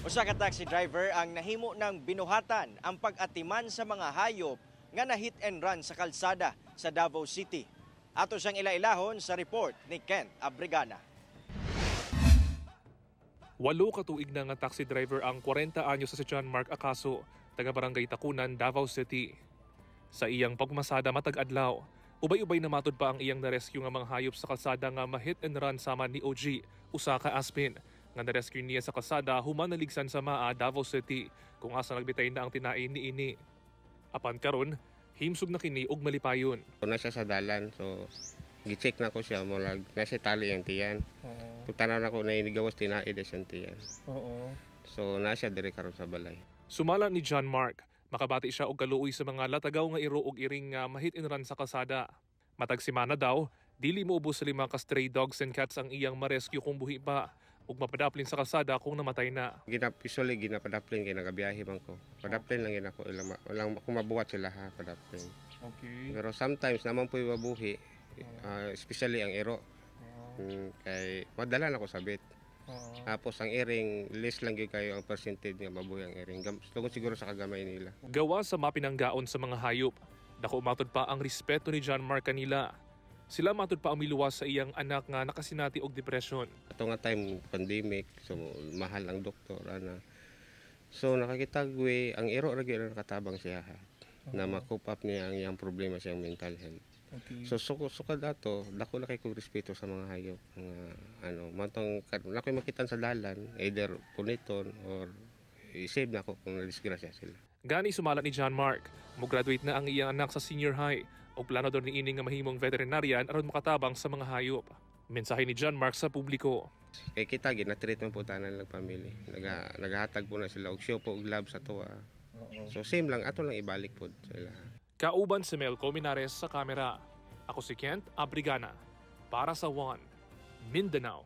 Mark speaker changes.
Speaker 1: Usa ka taxi driver ang nahimo ng binuhatan ang pag-atiman sa mga hayop nga na hit and run sa kalsada sa Davao City. Ato siyang ilailahon sa report ni Kent Abrigana.
Speaker 2: 8 ka tuig na nga taxi driver ang 40 anyos sa si John Mark Acaso, taga Barangay Tacunan, Davao City. Sa iyang pagmasada matag adlaw, ubay-ubay na matud pa ang iyang na-rescue nga mga hayop sa kalsada nga ma-hit and run sama ni OG, usa ka aspin, nga na-rescue niya sa kalsada human naligsan sa Maa, Davao City, kung asa nagbitay na ang tinai ni ini. Apan karon, himsog na kini og malipayon.
Speaker 3: Na siya sa dalan, so gi-check na ko siya, murag nasa tali ang tiyan. Pagtanaw na ko na inigawas tinai de siyang tiyan. So na siya diri karon sa balay.
Speaker 2: Sumala ni John Mark, makabati siya og kaluoy sa mga latagaw nga iro og iring nga ma-hit and run sa kalsada. Matag semana daw, dili moubos sa 5 ka stray dogs and cats ang iyang ma-rescue kung buhi pa ug mapadaplin sa kalsada kung namatay na.
Speaker 3: Gina usually ginapadaplin kay nagabiyahe man ko. Padaplin lang gina ko ilang walang kung mabuhat sila ha padaplin. Pero sometimes naman po mabuhi, especially ang iro. Kay madala na ko sa vet. Tapos ang iring less lang gyud kayo ang percentage nga mabuhi ang iring. Tungod siguro sa kagamay nila.
Speaker 2: Gawa sa mapinanggaon sa mga hayop, dako matud pa ang respeto ni John Mark kanila. Sila matud pa ang miluwas sa iyang anak nga nakasinati og depression.
Speaker 3: Ato nga time pandemic, so mahal ang doktor ana. So nakakita way ang iro ra gyud ang nakatabang siya ha, na ma-cope up niya ang iyang problema sa iyang mental health. So sukad ato, dako na kay kog respeto sa mga hayop, mga ano, matong na ko'y makitan sa dalan, either puniton or i-save na ako kung nadisgrasya sila.
Speaker 2: Gani sumala ni John Mark, mo-graduate na ang iyang anak sa senior high ug plano daw niini nga mahimong veterinarian aron makatabang sa mga hayop. Mensahe ni John Mark sa publiko.
Speaker 3: Kay kita gina-treat man po tanan lang family. Nagahatag po na sila og show po og love sa tuwa. So same lang ato lang ibalik pod sa ila.
Speaker 2: Kauban si Mel Colmenares sa kamera. Ako si Kent Abrigana para sa One Mindanao.